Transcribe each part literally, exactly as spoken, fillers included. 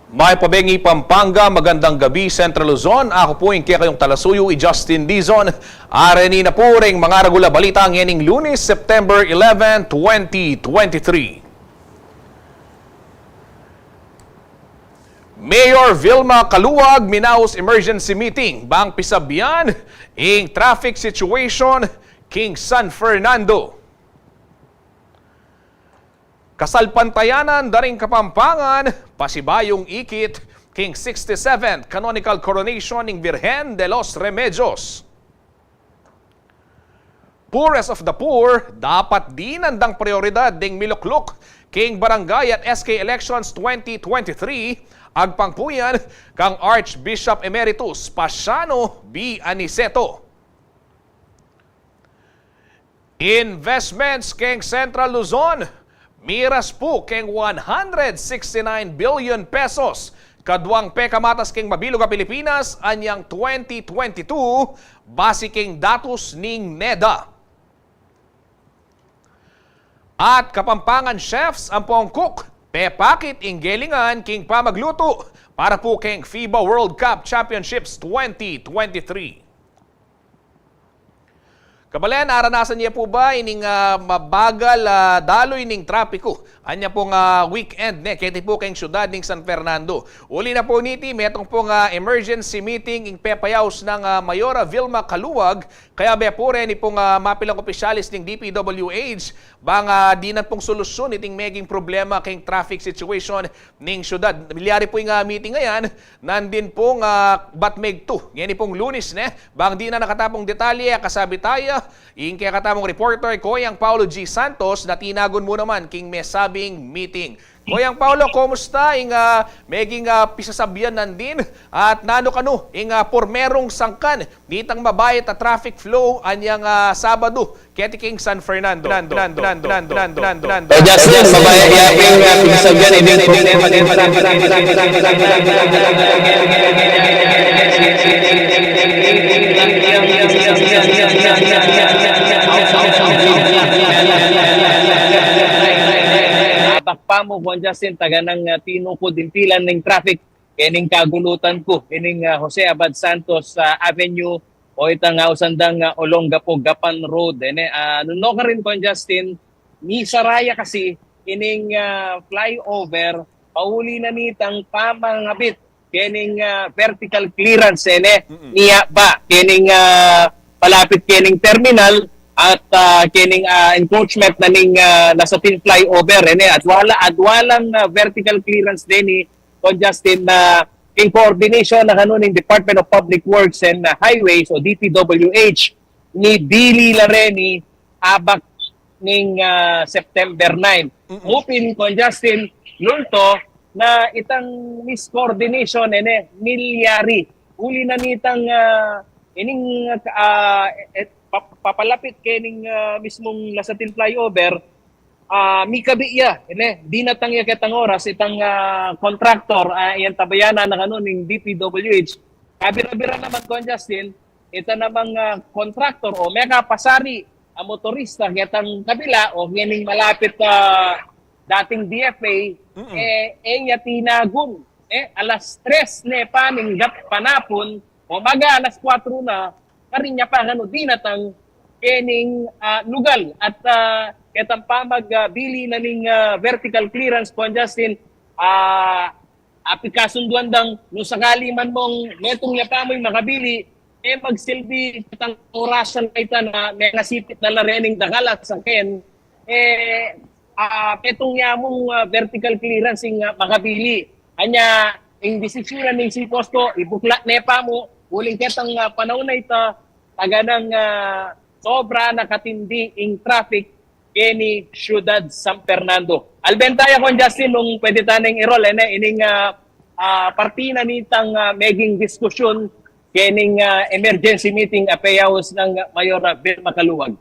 Mayap a bengi Pampanga, magandang gabi Central Luzon. Aku pu ing kekayung talasuyu, i Justin Dizon. Areni na pu ring mangaragul a balita ngening Lunes, September eleven, twenty twenty-three. Mayor Vilma Caluag minaus emergency meeting bang pisabyan ing traffic situation king San Fernando. Kasalpantayanan da ring Kapampangan, pasibayung ikit king sixty-seventh Canonical Coronation ning Virgen de los Remedios. Poorest of the poor, dapat dinan dang prioridad ding milukluk king barangay at S K elections twenty twenty-three, agpang pu yan kang Archbishop Emeritus Paciano B. Aniceto. Investments keng Central Luzon, miras pu keng one hundred sixty-nine billion pesos kaduang pekamatas keng mabilug a Pilipinas anyang twenty twenty-two, base keng datus ning NEDA. At Kapampangan chefs ampong cook, pepakit ing gelingan king pamaglutu para pu keng FIBA World Cup Championships twenty twenty-three. Kabalen, aranasan ye pu ba ining, ah, mabagal, ah, daloy ning trapiku anya pung, ah, weekend ne keti pu keng syudad ning San Fernando? Uli na pu niti, metung pung, ah, emergency meeting ing pepayaus nang, ah, Mayora Vilma Caluag, kayabe pu reni pung, ah, mapilang opisyalis ning D P W H bang, ah, dinan pung solusyun iting meging problema keng traffic situation ning syudad. Milyari pu ing, ah, meeting a yan, nandin pung, ah, bat megtu ngeni pung Lunes ne, bang dinan a katapung detalye, kasabi taya ing kekatamung reporter, Koyang Paulo G. Santos, na tinagun mu naman king mesabing meeting. Koyang Paulo, kumusta ing, ah, meging, ah, pisasabyan nandin? At nanu kanu ing, ah, purmerung sangkan nitang mabayat a traffic flow anyang, ah, Sabadu keti king San Fernando? O Justin, mabayat ya pin, ah, pisasabyan ining problema ning traffic. Abak pa mu, Kuan Justin, taganang, ah, tinukud ing pilan ning traffic kening kagulutan ku, ining, ah, Jose Abad Santos, ah, Avenue, o itang, ah, ausan dang, ah, Olongapo Gapan Road. Ene, ah, nung nukarin, Kuan Justin, misara ya kasi ining, ah, flyover, pauli na nitang pamangabit kening, ah, vertical clearance, ene, mm-mm, niya ba kening, ah, palapit kening terminal at, ah, kening, ah, encroachment na ning, ah, Lasatin flyover, ene, at wala, at walang, ah, vertical clearance deni, Kuan Justin, na in coordination na kanu ning Department of Public Works and, ah, Highways o D P W H, mibili la reni abak ning, ah, September nine. Mm-mm. Mu pin, Kuan Justin, nulto na itang miscoordination, ene, milyari. Uli na nitang, ah, ining, ah, eh, pa-, papalapit kening, ah, mismung Lasatin flyover, ah, mikabi ya, ene, dinatang ya ketang oras itang, ah, contractor, ah, yang tabayanan na kanu ning D P W H. Kabira-bira naman, Kuan Justin, ita namang, ah, contractor o mekapasari a motorista ketang kabila o ngening malapit, ah, dating D F A, mm-mm, eh, e ya tinagun, eh, alas tres ne pa ning gat-, panapun, o maga alas kuwatro na, karin ya pa kanu dinatang kening, ah, lugal at, ah, ketang pamag, ah, bili na ning, ah, vertical clearance, Kuan Justin, ah, apikasunduan dang nung sakali man mung metung ya pa mu ing makabili, e magsilbi ketang orasan a ita na mengasipit na la rening dakal a saken, eh, ah, metung ya mung, ah, vertical clearance ing, ah, makabili. Anya, ing desisyunan ning COMCO, ibuklat ne pa mu, uling ketang, ah, panaun a ita, taganang, ah, sobra na katindi ing traffic keni syudad San Fernando. Albenta ya, Kuan Justin, nung pwede ta neng i-roll, ene, ining, ah, ah, parti na nitang, ah, meging diskusyun kening, ah, emergency meeting a peyaus nang Mayora Vilma Caluag.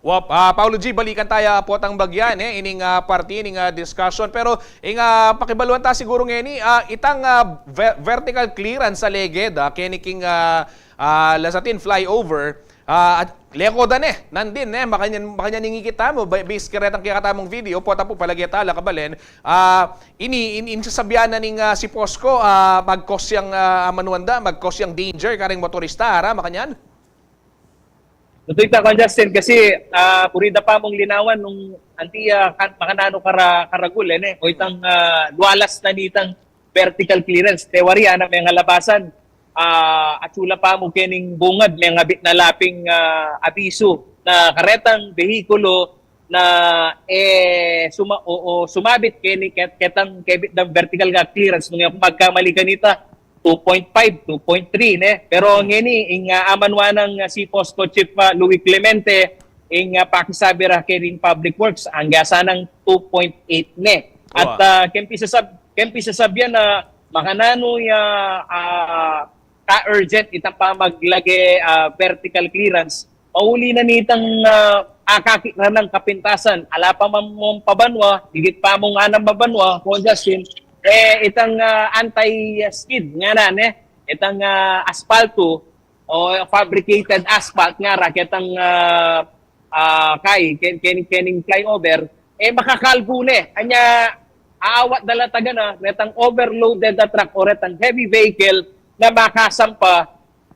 Wap, ah, Paulo G, balikan taya potang bagyan, eh, ining, ah, parti ning, ah, discussion. Pero, ing, ah, pakibaluan ta siguru ngeni, ah, itang, ah, ve-, vertical clearance a leged, ah, keni king, ah, ah, Lasatin flyover, ah, at Leko da ne, nandin ne, makanyan, makanyan ing ikit tamu, ba-, base karetang kekatamung video, pota pu palage tala kabalen, ah, ini, in, in sasabian na ning, ah, CEPOSCO, ah, mag-cause yang, ah, amanuan da, mag-cause yang danger, karing motorista, ara, makanyan? Tutu ita, Kuan Justin, kasi, ah, buri da pa mung linawan nung anti, ah, kan-, makananu kara-, karagul, e, ne? O itang, ah, lualas na nitang vertical clearance. Te wari, ana, mengalabasan, ah, atsu la pa mu kening bungad, mengabit na la ping, ah, abisu na karetang behikulo na, e, suma-, o, o, sumabit keni ket-, ketang kebit dang vertical clearance, nung e ku magkamali kanita, two point five, two point three, ne? Pero ngeni, ing, ah, amanuan nang, ah, CEPOSCO Chief, ah, Louie Clemente, ing, ah, pakisabi ra kening Public Works, angga sanang two point eight, ne? At, ah, keng pisasab-, keng pisasabyan na makananu ya, ah, ka-urgent itang pamaglage, ah, vertical clearance, mauli na nitang, ah, akakit ra nang kapintasan, ala pa man mung pabanwa, digit pa mung anam a banwa, Kuan Justin, e, itang, ah, anti-skid ngana, ne? Itang, ah, aspalto o fabricated asphalt ngara ketang, ah, ah, kai, ken-, ken-, kening flyover, e, makakalbu ne. Anya, aawat da la taga na, retang overloaded a truck o retang heavy vehicle na makasampa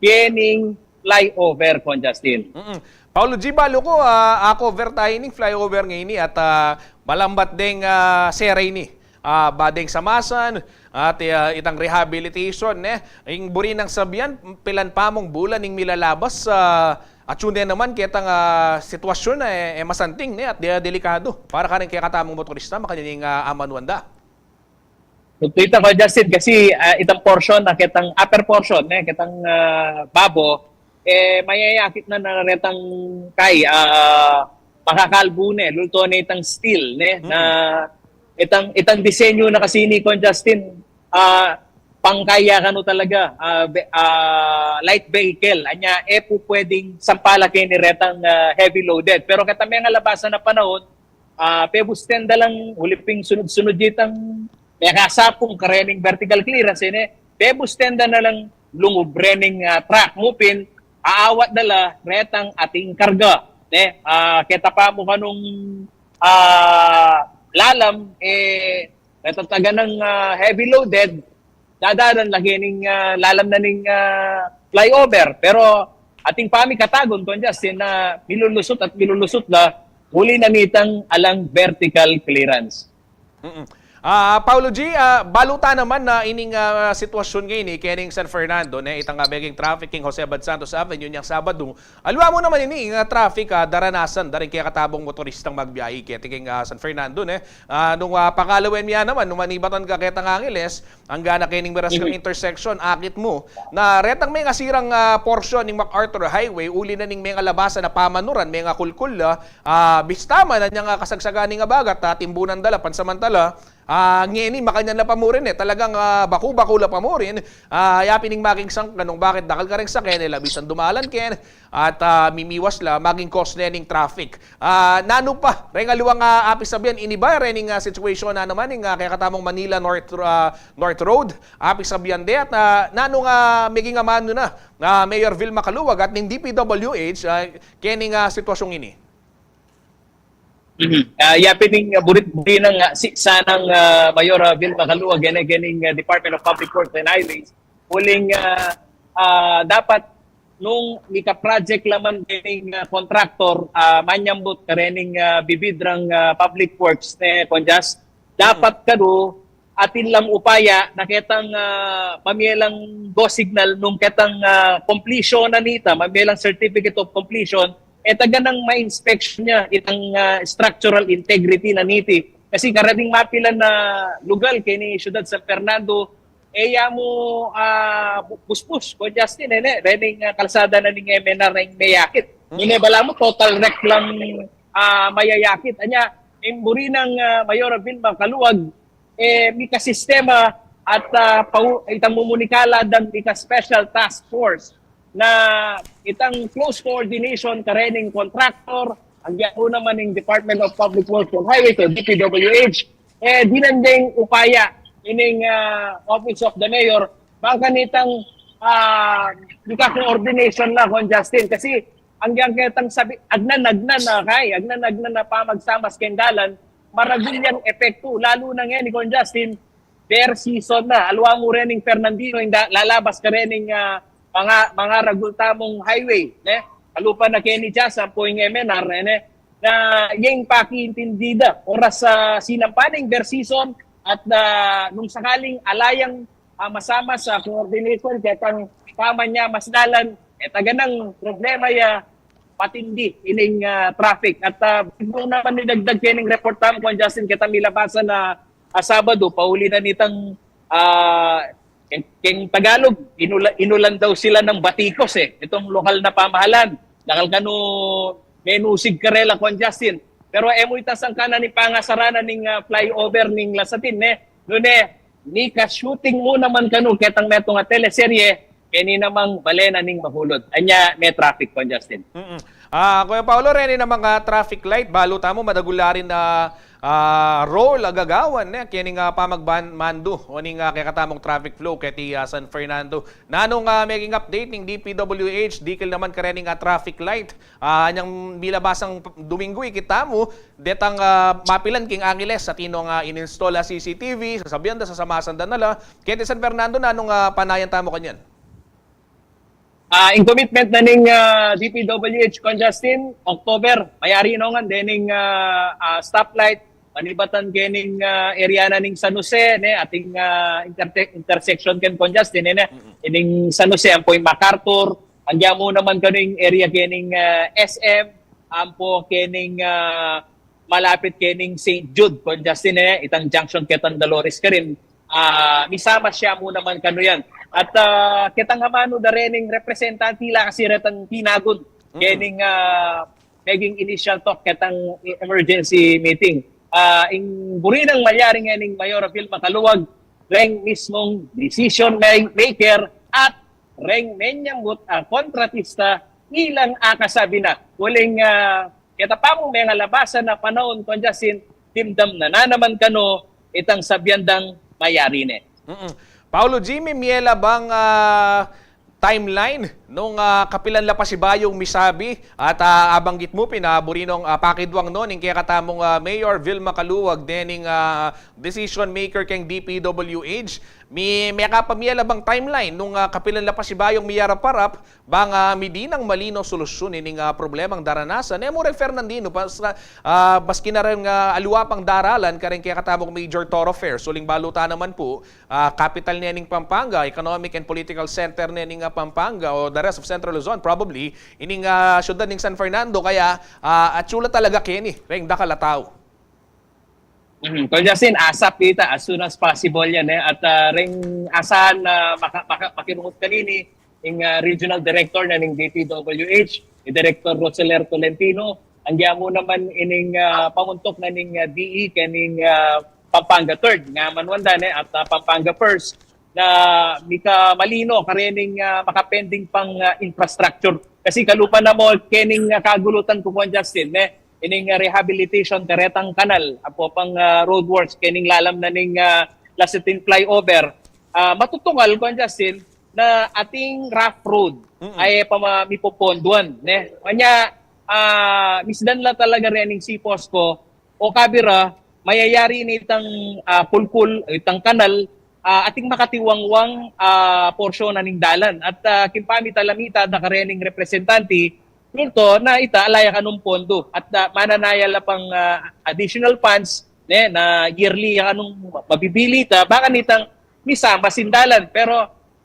kening flyover, Kuan Justin. Mm-mm. Paolo G, balu ku, ah, a-cover tayu ning flyover ngeni at, ah, malambat deng, ah, sera ini. Ah, ba deng samasan, at, ah, itang rehabilitation, ne? Ing buri nang sabian, pilan pa mung bulan ing milalabas, ah, atsu ne naman ketang, ah, sitwasyon na, e, e masanting, ne? At de-, delikadu para karing kekatamung motorista, makanyan ing, ah, amanuan da. Tutu ita, Kuan Justin, kasi, ah, itang portion na ketang upper portion, ne, ketang, ah, babo, e, mayayakit na na retang kai, ah, makakalbu ne, lulto ne itang steel, ne, na itang, itang disenyo na kasi ini, Kuan Justin, ah, pangkaya kanu talaga, ah, ve-, ah, light vehicle, anya, e pu pwedeng sampala keni retang, ah, heavy loaded. Pero ketang mengalabasan a panaun, ah, pebusten da lang, uli ping sunud-sunud itang mekasapung karening vertical clearance, e, ne? Pebusten da na lang lungub rening, ah, truck mu pin, aawat da la retang ating karga, ne? Ah, keta pa mu kanung, ah, lalam, e, retang taga nang, ah, heavy loaded, dadalan la kening, ah, lalam na ning, ah, flyover. Pero ating pamikatagun, Kuan Justin, na milulusut at milulusut la, uli na nitang alang vertical clearance. Mm-mm. Ah, Paolo G, ah, balu ta naman na ining, ah, sitwasyon ngeni kening San Fernando, ne, itang, ah, meging traffic king Jose Abad Santos Avenue niyang Sabadu. Aliwa mu naman ini, ing, ah, traffic, ah, daranasan da ring kekatamung motoristang magbiyahe keti king, ah, San Fernando, ne? Ah, nung, ah, pakalawen mi ya naman, nung manibatan ka ketang Angeles, angga na kening miras kang intersection, akit mu na retang mengasirang, ah, porsyon ning MacArthur Highway, uli na ning mengalabasan a pamanuran, mengakulkul la, ah, bista man anyang, ah, kasagsagan ning abagat, ah, timbunan da la pansamantala. Ah, ngeni, makanyan la pa mu rin, e. Talagang, ah, baku-baku la pa mu rin. Ah, ya pin ing maging sangkan nung bakit dakal kareng saken, e, la bisang dumalan ken, at, ah, mimiwas la, maging cause ne ning traffic. Ah, nanu pa reng aliwang, ah, apisabian, ini ba rening, ah, situation na naman ing, ah, kekatamung Manila North, ah, North Road, apisabian de, at, ah, nanu nga meging amanu na, ah, Mayor Vilma Caluag at ning D P W H, ah, kening, ah, sitwasyong ini? Mhm. Ah, ya pin ing, ah, burit, buri nang, ah, si, sanang, ah, Mayor, ah, Vilma Caluag, keni, kening, ah, Department of Public Works and Highways, uling, ah, ah, dapat nung mika-project la man kening, ah, contractor, ah, manyambut karening, ah, bibid rang, ah, Public Works ne, Kuan Justin, dapat kanu atin lang upaya na ketang, ah, mamie lang go signal nung ketang, ah, completion na nita, mamie lang certificate of completion, e taga nang ma-inspection ya itang, ah, structural integrity na niti. Kasi kareting mapilan a lugal keni Syudad San Fernando, e ya mu, ah, bu-, buspus, Kuan Justin, e ne, rening, ah, kalsada na ning M N R na ing meyakit. Ini bala mu total wreck lang, ah, mayayakit. Anya, ing buri nang, ah, Mayor Vilma Caluag, e, mika sistema at, ah, pau-, itang mumunikala dang mika special task force na itang close coordination karening contractor, agyan mu naman ing Department of Public Works and Highways o D P W H, e, dinan deng upaya ining, ah, Office of the Mayor, bang kanitang, ah, mika coordination la, Kuan Justin, kasi Anggang ketang sabi, agnan-agnan na kay, agnan-agnan na pamagsamas keng dalan, maragul yang epektu, lalu na ngeni, Kon Justin, bare season na. Aliwa mu rening Fernandino, ing da-, lalabas karening, ah, manga, mangaragul tamung highway, ne? Kalupa na keni dya sa ampo ing M N R, eh, ne? Na ing pakiintindi da, oras, ah, sinampa ning bare season, at, ah, nung sakaling ala yang, ah, masamas a coordination ketang pamanyamas dalan, e taga nang problema ya patindi ining, ah, traffic. At, ah, buri ku naman idagdag kening report tamu, Kon Justin, ketang milabasan a, ah, Sabadu, pauli na nitang, ah, keng, keng Tagalog, inula-, inulan daw sila ng batikos, eh, itong lokal na pamahalaan. Dakal kanu menusig karela, Kon Justin. Pero e mu ita sangkanan ing pangasara na ning, ah, flyover ning Lasatin, ne? Nune, mika-shooting mu naman kanu ketang metung a teleserye, keni namang bale na ning mahulud. Anya me traffic, Kon Justin. Mm-mm. Ah, Kuya Paolo, reni namang, ah, traffic light, balu tamu madagul la rin a, ah, role a gagawan, ne, kening, ah, pamagban-, mandu o ning, ah, kekatamung traffic flow keti, ah, San Fernando. Nanung, ah, meging update ning D P W H dikil naman karening, ah, traffic light? Ah, anyang milabasang Domingo, ikit tamu detang, ah, mapilan king Angeles, atin nong, ah, in-install a C C T V, sasabian da, sasamasan da na la. Keti San Fernando, nanung, ah, panayan tamu kanyan? Ah, ing commitment na ning, ah, D P W H, Kon Justin, October, mayari no ngan dening, ah, ah, stoplight, panibatan kening, ah, area na ning San Jose, ne, ating, ah, interte-, intersection ken, Kon Justin, ne, ne. Mm-mm. Ining San Jose, ampo ing MacArthur, anggia mu naman kanu ing area kening, ah, S M, ampo kening, ah, malapit kening Saint Jude, Kon Justin, ne, itang junction ketang Dolores karin, ah, misamas ya mu naman kanu yan. At, ah, ketang amanu da rening representante la kasi retang pinagun kening, ah, meging initial talk ketang emergency meeting. Ah, ing buri nang malyari ngening Mayor Vilma Caluag, reng mismung decision ma-, maker at reng menyambut a kontratista ilang akasabi na. Uling, ah, keta pa mung mengalabasan a panaun, Kon Justin, dimdam na, na naman kanu itang sabian dang mayari ne. Mm-mm. Paolo Jimmy, mie la bang, ah, timeline nung, ah, kapilan la pasibayung misabi at, ah, abanggit mu pin, buri nong, ah, pakidwang no ning kekatamung, ah, Mayor Vilma Caluag, dening, ah, decision maker keng D P W H. Mi-, mie ka pa, mie la bang timeline nung, ah, kapilan la pasibayung miyarap-arap bang, ah, midinan malino solusyon ining, ah, problemang daranasan? E mu reng Fernandino, pas-, ah, maski na reng, ah, aliwa pang daralan kareng kekatamung major thoroughfares, uling balu ta naman pu, ah, capital ne ning Pampanga, economic and political center ne ning, ah, Pampanga o the rest of Central Luzon, probably, ining, ah, syudad ning San Fernando, kaya, ah, atsu la talaga keni reng dakal a tau. Mhm. Kon Justin, ASAP ita, as soon as possible yan, eh. At, ah, reng asahan na maka-, maka-, makirungut kanini, ing, ah, regional director na ning D P W H, i Director Roseler Tolentino, anggia mu naman ining, ah, pamuntuk na ning, ah, D E kening, ah, Pampanga Third, nga manuan da ne, at, ah, Pampanga First, na mika malino karening, ah, makapending pang, ah, infrastructure. Kasi kalupa na mu kening, ah, kagulutan ku, Kon Justin, ne, ining, ah, rehabilitation karetang kanal, ampo pang, ah, road works kening lalam na ning, ah, Lasatin flyover. Ah, matutungal, Kon Justin, na ating rough road, mm-mm, ay pama-, mipoponduan, ne? Kanya, ah, misdan la talaga rening C P O S C O, o kabira, mayayari nitang, ah, pulpul, itang kanal, ah, ating makatiwangwang, ah, porsyon na ning dalan. At, ah, king pamitalamita da karening representante, multo na ita, ala ya kanung pondo. At, ah, mananaya la pang, ah, additional funds, ne, na yearly ya kanung mabibili ta, baka nitang misamas ing dalan. Pero,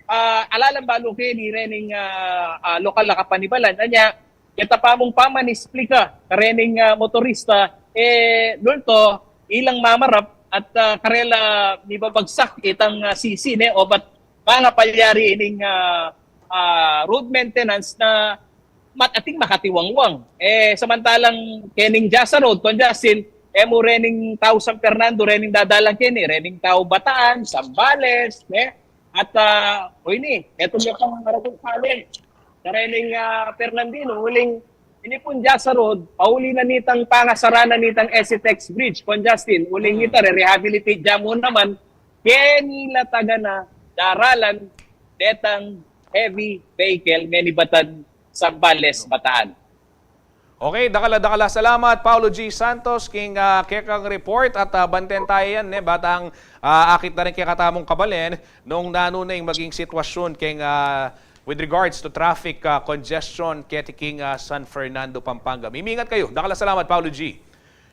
ah, ala lang balu keni rening, ah, ah, lokal a kapanibalan. Anya, keta pa mung pamanisplika karening, ah, motorista, eh, nulto, ilang mamarap at, ah, karela mibabagsak itang, ah, sisi, ne, o bat mangapalyari ining, ah, ah, road maintenance na mat-, ating makatiwangwang. Eh, samantalang kening Jasa Road, Kon Justin, e mu rening tau San Fernando, rening dadalan keni, rening tau Bataan, Zambales, ne, at, ah, o ini, eto ya pang Maragul Palen. Karening, ah, Fernandino, uling ini pung Jasa Road, pauli na nitang pangasara na nitang S C Tex Bridge, Kon Justin, uling, mm, ita, re-rehabilitate ya mu naman, keni la taga na daralan detang heavy vehicle, menibatan Zambales, Bataan. Okay, dakal a dakal a salamat, Paulo G Santos, king, ah, kekang report at, ah, banten taya yan, ne, batang, ah, akit na rin kekatamung kabalen nung nanu na ing maging sitwasyun keng, ah, with regards to traffic, ah, congestion keti king, ah, San Fernando, Pampanga. Mimingat kayu. Dakal a salamat, Paulo G.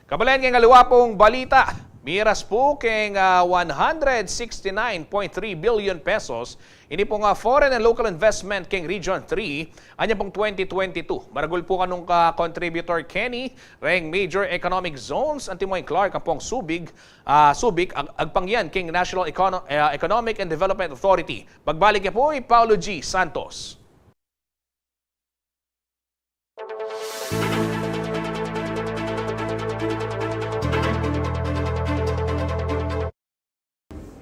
Kabalen, keng aliwa pung balita, miras pu keng, ah, one hundred sixty-nine point three billion pesos ini pung, ah, foreign and local investment keng Region three, anya pung twenty twenty-two. Maragul pu kanung ka-contributor keni reng major economic zones, antimo ing Clark ampong Subic, ah, Subic, ag-, agpang yan keng National Econo-, ah, Economic and Development Authority. Pagbalik ya pu i Paulo G Santos.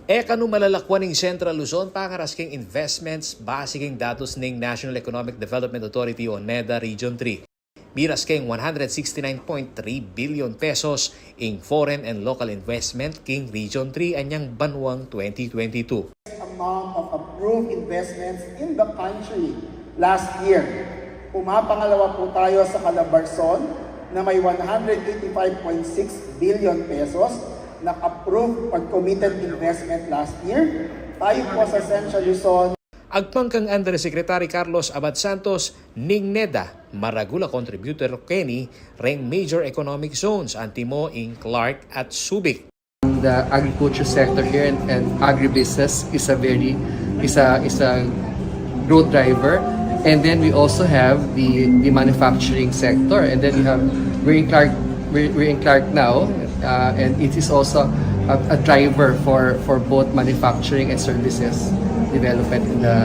E kanu malalakuan ing Central Luzon pangaras keng investments base keng datus ning National Economic Development Authority o NEDA Region three. Miras keng one hundred sixty-nine point three billion pesos ing foreign and local investment king Region three anyang banuang twenty twenty-two. Amount of approved investments in the country last year. Pumapangalawa po tayo sa Calabarzon na may one hundred eighty-five point six billion pesos na approved or committed investment last year. Tayo po sa Central Luzon. Agpang kang Undersecretary Carlos Abad Santos, ning NEDA, maragul a contributor keni reng major economic zones, antimo ing Clark at Subic. The agriculture sector here and, and agribusiness is a very, is a, is a growth driver. And then we also have the, the manufacturing sector. And then we have, we're in Clark, we're, we're in Clark now, uh, and it is also a, a driver for, for both manufacturing and services development in the,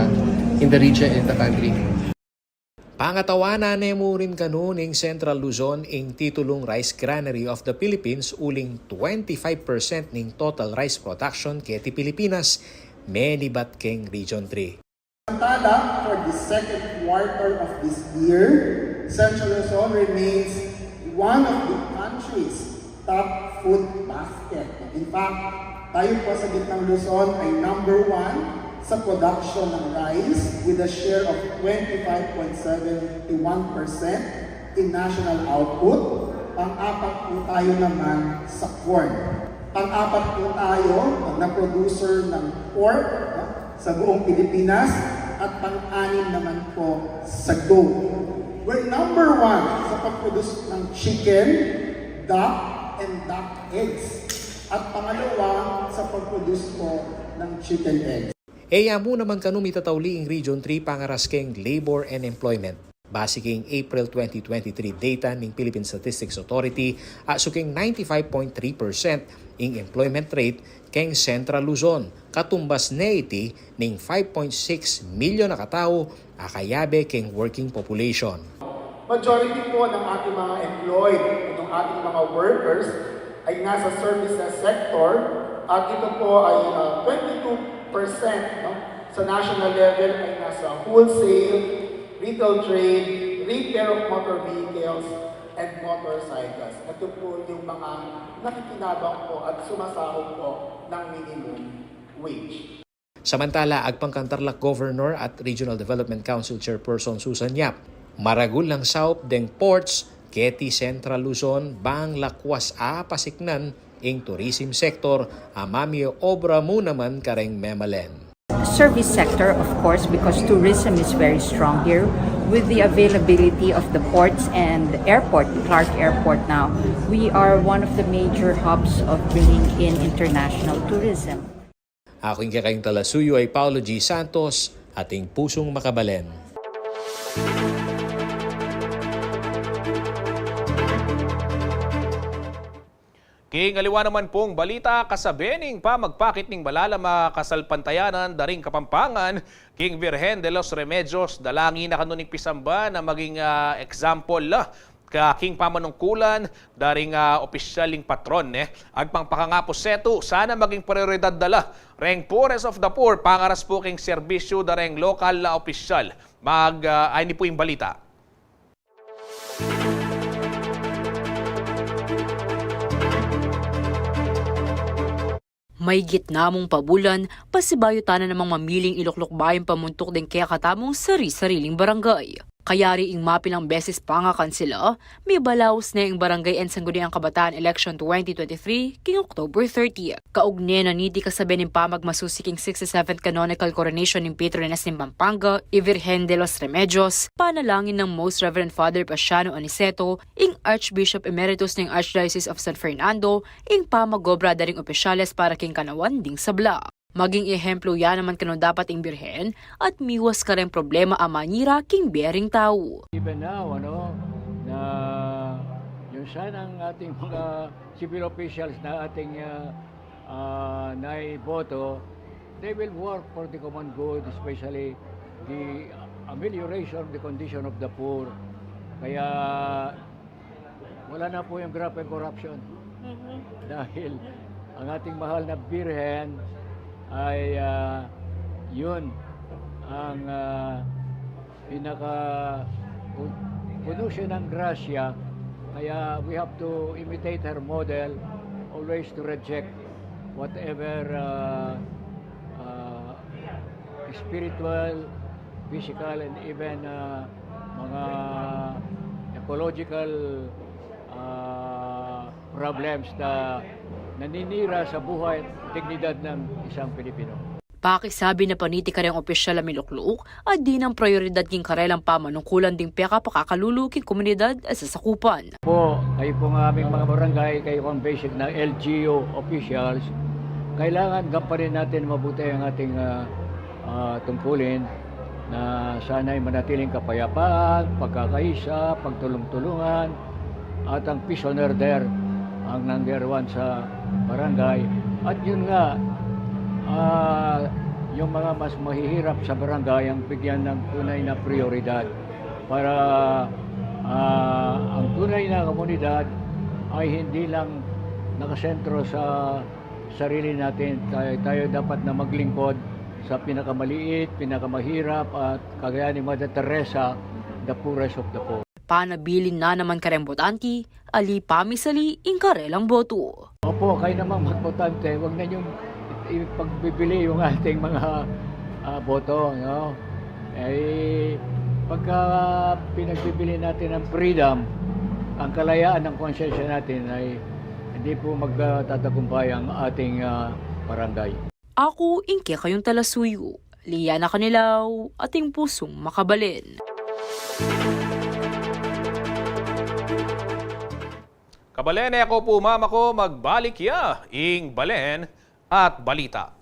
in the region and the country. Pangatawanan ne mu rin kanu ning Central Luzon ing titulung Rice Granary of the Philippines, uling twenty-five percent ning total rice production keti Pilipinas, menibat keng Region three. Samantala, for the second quarter of this year, Central Luzon remains one of the country's top food basket. In fact, tayo po sa Gitnang Luzon ay number one sa production ng rice with a share of twenty-five point seven one percent in national output. Pang-apat po tayo naman sa corn. Pang-apat po tayo na producer ng pork, no, sa buong Pilipinas at pang-anim naman po sa goat. We're number one sa pag-produce ng chicken, duck, and duck eggs. At pangalawa sa pag-produce po ng chicken eggs. E ya mu naman kanu mitatauli ing Region three pangaras keng labor and employment. Base king April twenty twenty-three data ning Philippine Statistics Authority, asu keng ninety-five point three percent ing employment rate keng Central Luzon. Katumbas ne iti ning five point six milyon a katau a kayabe keng working population. Majority po ng ating mga employed, itong ating mga workers, ay nasa services sector, at ito po ay, ah, twenty-two percent, no? Sa national level ay nasa wholesale, retail trade, repair of motor vehicles, and motorcycles. Ito po yung mga nakikinabang po at sumasahod po ng minimum wage. Samantala, agpang kang Tarlac Governor at Regional Development Council Chairperson Susan Yap, maragul lang saup deng ports keti Central Luzon bang lakwas a pasiknan ing tourism sector a mamiobra mu naman kareng memalen. Service sector, of course, because tourism is very strong here. With the availability of the ports and airport, Clark Airport now, we are one of the major hubs of bringing in international tourism. Aku ing kekayung talasuyu ay Paulo G Santos, ating pusung makabalen. King aliwa naman pung balita, kasabe ning pamagpakit ning malalam a kasalpantayanan da ring Kapampangan king Virgen de los Remedios, dalangin na kanu ning pisamba na maging, ah, example la ka king pamanungkulan da ring, ah, opisyal ning patron, ne. Agpang pakangapu setu, sana maging prioridad da la reng poorest of the poor, pangaras pu king serbisyu da reng lokal a opisyal. Mag, ah, ay ni pu ing balita. Maygit na mung pabulan, pasibayu tana namang mamiling iluklukbayan pamuntuk deng kekatamung sari-sariling barangay. Kayari ing mapilang beses pa nga kansila, mibalaus ne ing Barangay and Sangguniang Kabataan Election twenty twenty-three king October thirty. Kaugne na niti, kasabe ning pamagmasusi king sixty-seventh Canonical Coronation ning Patrones ning Pampanga, i Virgen de los Remedios, panalangin nang Most Reverend Father Paciano Aniceto, ing Archbishop Emeritus ning Archdiocese of San Fernando, ing pamag-obra da ring opisyales para king kanawan ding sabla. Maging ehemplo ya naman kanu dapat ing Birhen at miwas kareng problema a manyira king bie ring tau. Even now, ano, na yung sanang ating mga civil officials na ating, ah, ah, naiboto, they will work for the common good, especially the amelioration of the condition of the poor. Kaya wala na po yung grabe corruption. Mhm. Dahil ang ating mahal na Birhen ay, ah, yun ang, ah, pinaka pu-, puno siya ng grasya. Kaya we have to imitate her model, always to reject whatever, ah, ah, spiritual, physical, and even, ah, mga ecological, ah, problems na naninira sa buhay at dignidad ng isang Pilipino. Pakisabi na pa niti kareng opisyal a milukluk a dinan prayoridad king karelang pamanungkulan ding pekapakakalulu king komunidad a sasakupan. Po, kayo pong aming mga barangay, kayo pong basic na L G U officials, kailangan gampanin natin mabuti ang ating, ah, ah, tungkulin na sana'y manatiling kapayapaan, pagkakaisa, pagtulong-tulungan, at ang peace and order ang number one sa barangay. At yun nga, ah, yung mga mas mahihirap sa barangay ang bigyan ng tunay na prioridad para, ah, ang tunay na komunidad ay hindi lang nakasentro sa sarili natin. Tayo, tayo dapat na maglingkod sa pinakamaliit, pinakamahirap, at kagaya ni Mother Teresa, the poorest of the poor. Panabilin na naman kareng botanti, ali pamisali ing karelang boto. Opo, kayo namang magbotante, wag na niyong ipagbibili yung ating mga, ah, boto, no? Eh, pagka pinagbibili natin ang freedom, ang kalayaan ng konsensya natin, ay hindi po magtatagumpay ang ating, ah, barangay. Aku ing kekayung talasuyu, Liana Canilaw, ating pusung makabalen. Kabalen, e ku pu mamako magbalik ya ing balen at balita.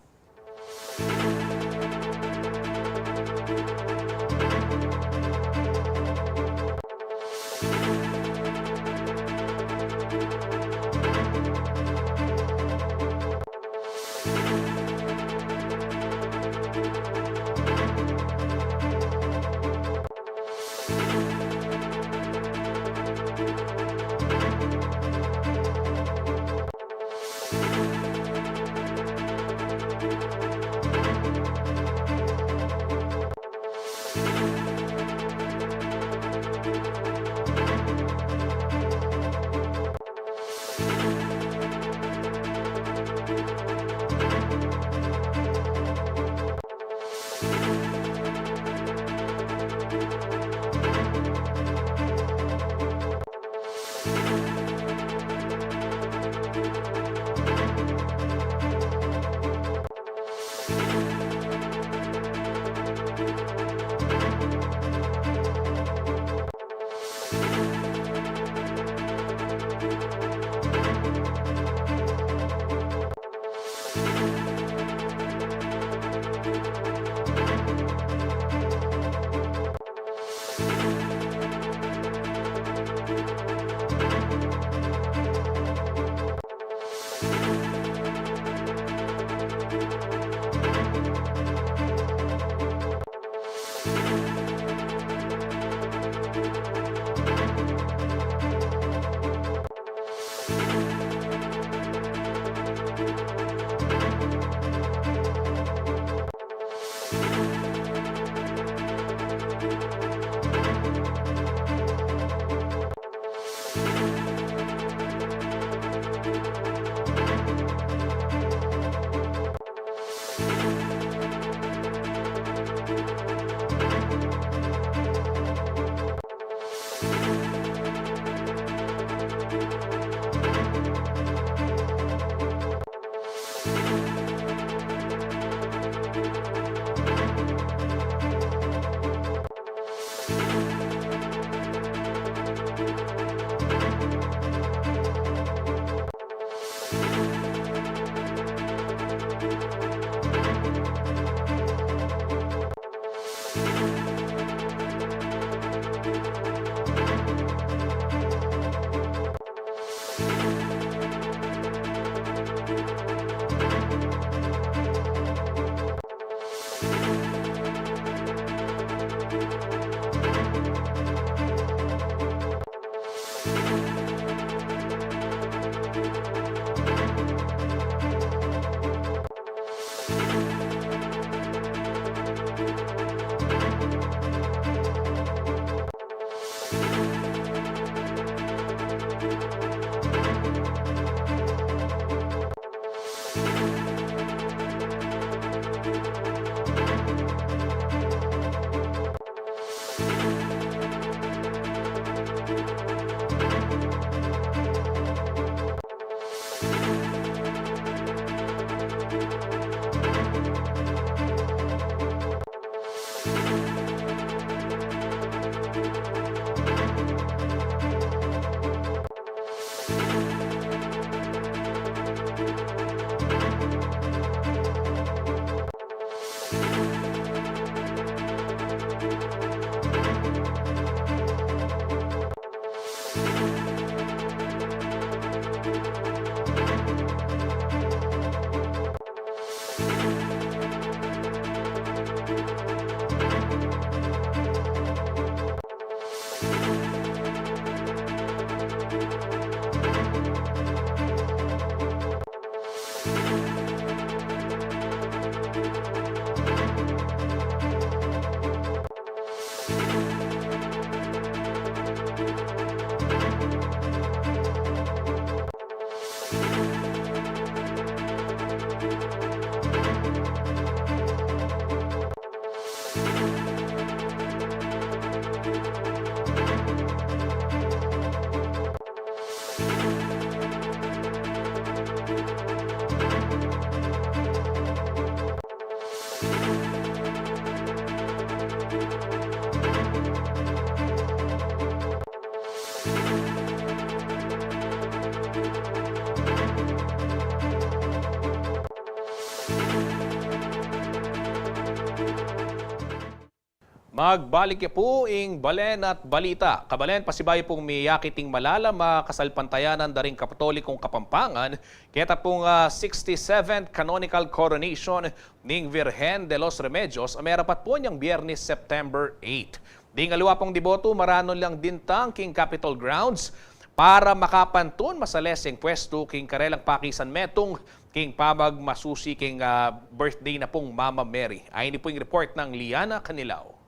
Magbalik ya pu ing balen at balita. Kabalen, pasibayu pung miyakit ing malalam a kasalpantayanan da ring Katolikong Kapampangan keta pung, ah, sixty-seventh canonical coronation ning Virgen de los Remedios a merapat pu inyang Biernes, September eight. Ding aliwa pung deboto maranun lang dintang king Capitol grounds para makapantun masalese ing pwestu king karelang pakisan metung king pamagmasusi king, ah, birthday na pung Mama Mary. Ayni pu ing report nang Liana Canilao.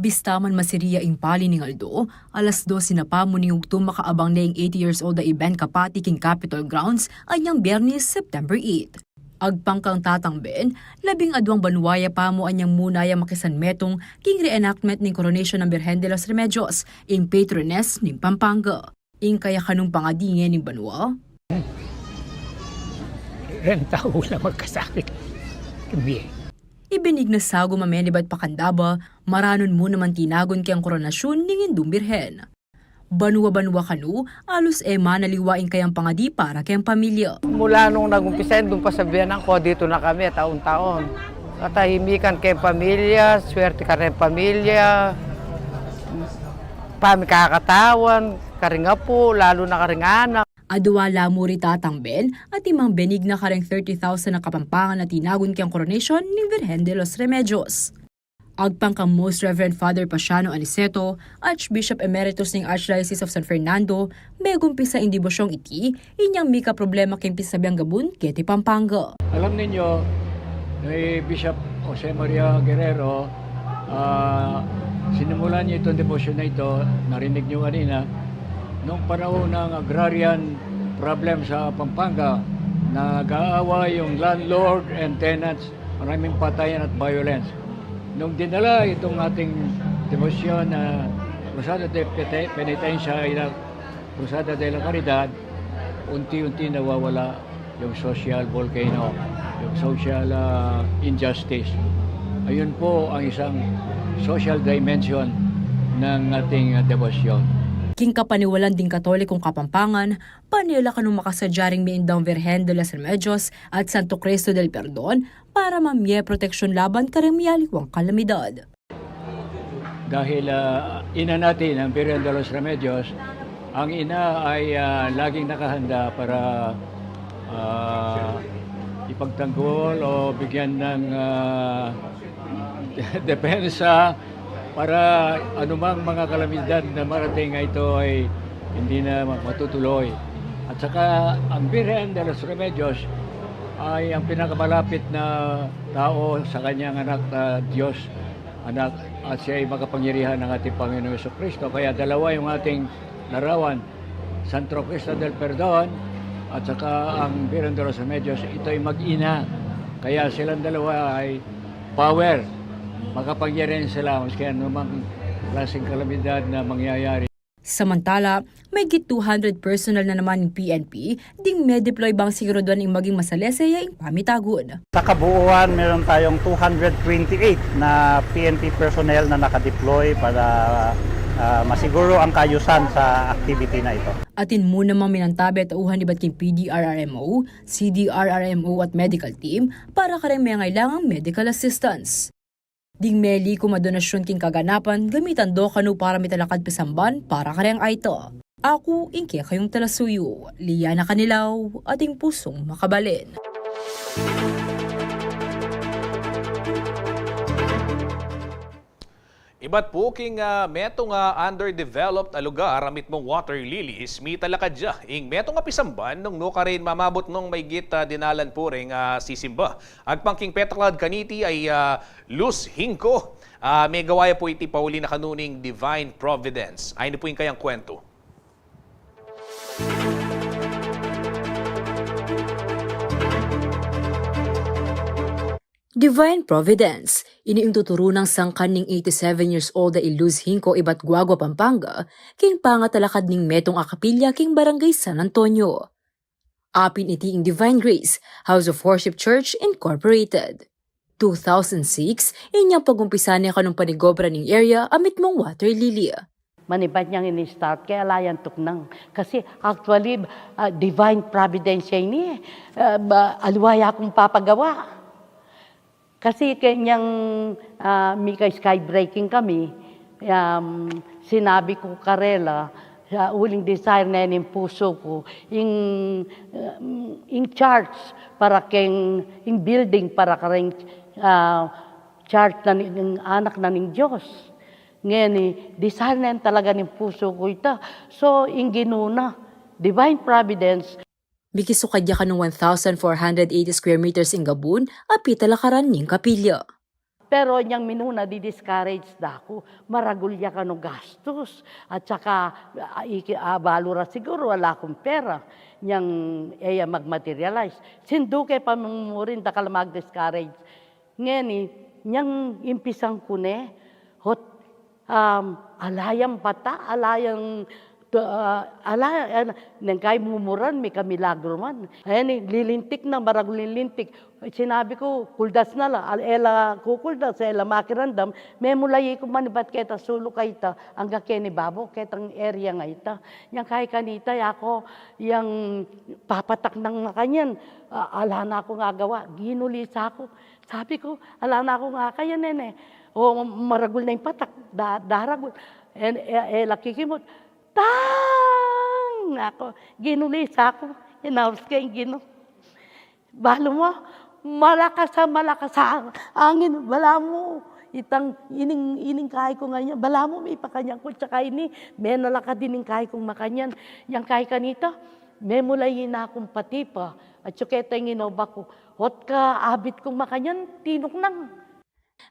Bista man masiria ing pali ning aldo, alas dose na pamu ning ugtung makaabang ne ing eighty years old a Iben Capati king Capitol grounds anyang Biernes, September eight. Agpang kang Tatang Ben, labing aduang banua ya pamu anyang muna yang makisan metung king reenactment ning coronation nang Birhen de los Remedios, ing patroness ning Pampanga. Ing kaya kanung pangadi ngeni banua, reng tau la magkasakit. Kami. Ibinignas sagum a menibat pa Candaba, maranun mu naman tinagun keng koronasyun ning Indung Birhen. Banua-banua kanu, alus e manaliwa ing kayang pangadi para keng pamilya. Mula nung nag-umpisa, dun pa sa biyanan ko, dito na kami taon-taon. Katahimikan keng pamilya, swerte kareng pamilya, pamikakatawan, karing apu, lalo na karing anak. Adua la mu ri Tatang Ben, atin mang benigna kareng thirty thousand a Kapampangan a tinagun keng coronation ning Virgen de los Remedios. Agpang kang Most Reverend Father Paciano Aniceto, Archbishop Emeritus ning Archdiocese of San Fernando, megumpisa ing debosyung iti inyang mika problema keng pisabiang gabun keti Pampanga. Alam ninyo, ni Bishop Jose Maria Guerrero, ah, sinimulan niya itong debosyon na ito, narinig niyo kanina, nung panahon ng agrarian problem sa Pampanga, nag-aaway yung landlord and tenants, maraming patayan at violence. Nung dinala itong ating debosyon na Cruzada de Pete-, Penitencia, Cruzada de la Caridad, unti-unti nawawala yung social volcano, yung social, ah, injustice. Ayun po ang isang social dimension ng ating, ah, debosyon. King kapaniwalan ding Katolikong Kapampangan, pane la kanung makasadya ring Miendang Virgen de los Remedios at Santo Cristo del Perdon para mamie proteksyon laban kareng mialiwang kalamidad. Dahil, ah, ina natin ang Virgen de los Remedios, ang ina ay, ah, laging nakahanda para, ah, ipagtanggol o bigyan ng, ah, depensa para anumang mga kalamidad na marating ay ito ay hindi na ma-, matutuloy. At saka ang Virgen de los Remedios ay ang pinakamalapit na tao sa kanyang anak na Diyos, anak, at siya ay makapangyarihan ng ating Panginoong Kristo. Kaya dalawa yung ating larawan, Santo Cristo del Perdon at saka ang Virgen de los Remedios, ito ay mag-ina. Kaya silang dalawa ay power. Makapangyarihan sila maski anumang klaseng kalamidad na mangyayari. Samantala, mahigit two hundred personnel na naman ning P N P ding me-deploy bang siguraduan ing maging masalese ya ing pamitagun. Sa kabuuan, meron tayong two hundred twenty-eight na P N P personnel na nakadeploy para, ah, masiguro ang kaayusan sa activity na ito. Atin mu namang minantabe a tauhan ibat king P D R R M O, C D R R M O at medical team para kareng mangailangang medical assistance. Ding melikum a donasyon king kaganapan, gamitan do kanu para mitalakad pisamban para kareng aita. Aku ing kekayung talasuyu, Liana Canilao, ating pusung makabalen. Ibat pu king, ah, metung a underdeveloped a lugar a mitmung Water Lilies, mitalakad ya ing metung a pisamban nung nukarin mamabut nung maygit, ah, dinalan pu ring, ah, sisimba. Agpang king petaklad kaniti ay, ah, Luz Hinco. Ah, megawa ya pu iti pauli na kanu ning Divine Providence. Ayni pu ing kayang kwentu. Divine Providence, ini ing tuturu nang sangkan ning eighty-seven years old a i Luz Hinco ibat Guagua, Pampanga, king pangatalakad ning metung a kapilya king Barangay San Antonio. Apin iti ing Divine Grace House of Worship Church Incorporated. Two thousand six, inyang pagumpisan ne kanung panigobra ning area a mitmung Water Lily. Manibat yang ini-start ke, ala yang tuknang. Kasi actually, ah, divine providence ya ini, eh. Ah, ba, aliwa ya kung papagawa. Kasi kanyang, ah, mika-skybreaking kami, um, sinabi ku karela, ah, uling desire ne ning pusu ku, ing, um, ing church para keng, ing building para kareng, ah, church na ning, anak na ning Dios. Ngeni, desire ne talaga ning pusu ku ita. So, ing Ginu na, divine providence. Mikisukad ya kanung one thousand four hundred eighty square meters ing gabun a pitalakaran ning kapilya. Pero nyang minuna di-discourage da ku, maragul ya kanu gastus, at saka, ah, iki-, ah, balu ra siguru ala kung pera, nyang e ya mag-materialize. Sinduke pa mung murin, dakal mag-discourage. Ngeni, nyang impisan ku ne, hot, um, ala yang pata, ala yang, tu-, ah, ala, ah, neng kai mumuran, mika-milagru man. Ayan, eh, lilintik na, maragul lintik. Sinabi ku, kuldas na la, al-, e la kukuldas, e la makiramdam, memulayi ku manibat keta suluk a ita, angga keni babo, ketang area nga ita. Yang kai kanita, ya ku, yang papatak nang makanyan, ah, ala na kung agawa, ginulisa ku. Sabi ku, "Ala na kung akayan, nene. O, maragul na ing patak, da-, daragul." E, e, e la kikimut. Tang! Aku, ginulisa ku, inaus ke ing Ginu. Balu mu, malakas a malakas a angin, balamu, itang ining, ining kai kung makanyan, balamu mipakanyan ku, tsaka ini, menalakad ining kai kung makanyan. Yang kai kanita, memulayi na kung patipa, at suketa ing inoba ku, hot ka abit kung makanyan, tinuknang.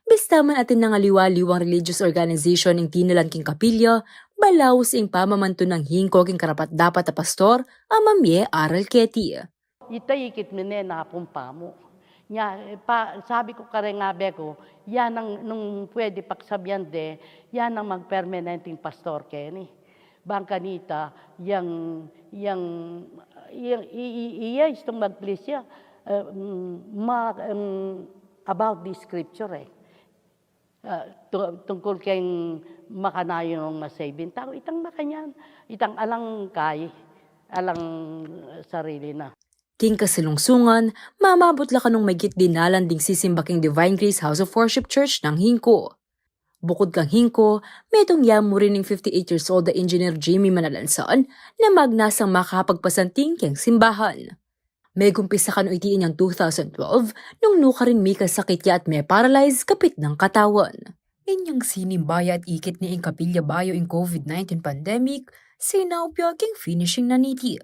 Bista man atin nang aliwa-liwang religious organization ing tinalan king kapilya, balaus ing pamamantu nang hingko king karapat-dapat a pastor a mamie aral keti. Ita ikit mi ne napung pamu. Nya, eh, pa, sabi ku kareng abe ku, yan ang, nung pwede paksabian de, yan ang magpermanenteng pastor keni. Bang kanita, yang, yang, yang, i, i, iya istung magplesya, eh, mm, ma, mm, about the scripture, eh. Ah, tu-, tungkul keng makanayun ma-save ing tau, itang makanyan, itang alang kai, alang sarili na. King kasalungsungan, mamabut la kanung maygit dinalan ding sisimba king Divine Grace House of Worship Church nang hingko. Bukud kang hingko, metung ya mu rin ing fifty-eight years old a Engineer Jimmy Manalansan na magnasang makapagpasanting keng simbahan. Megumpisa kanu iti inyang two thousand twelve, nung nukarin mikasakit ya at me-paralyze kapit nang katawan. Inyang sinimba ya at ikit ne ing kapilya bayu ing COVID nineteen pandemic, sinaup ya king finishing na niti.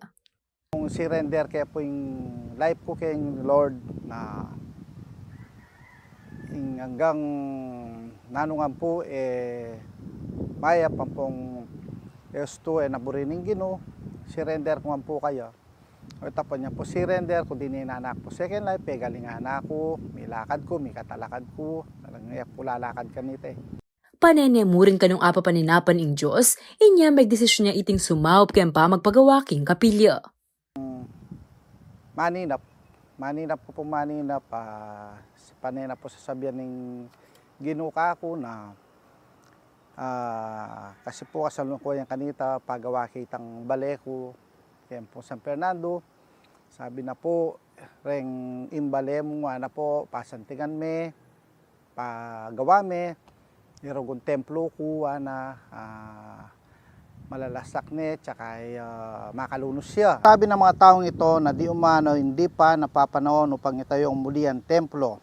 Kung surrender ke pu ing life ku keng Lord na ing anggang nanu ngan pu, eh, mayap ampong estu, eh, naburi ning Ginu, surrender ku ngan pu kaya. O, tapos nya pu surrender ku, dininan na ku pu second life, pegalingan na ku, milakad ku, mikatalakad ku, alang e ku lalakad kanita, eh. Panene mu rin kanung apapaninapan ing Dios, inya megdesisyun ya iting sumaup keng pamagpagawa king kapilya. Maninap, maninap ku pu, maninap, ah, panenap pu sasabian ning Ginu kaku na, ah, kasi pu kasalukuyan kanita pagawa ke itang bale ku, keng pu San Fernando. Sabi na pu, reng ing bale mu, ngana pu, pasantingan me, pagawa me, irugun templo ku, ngana, ah, malalasak ne, tsaka, ah, makalunus ya. Sabi ng mga taong ito na di umano hindi pa napapanaon upang itayo ang muli ang templo.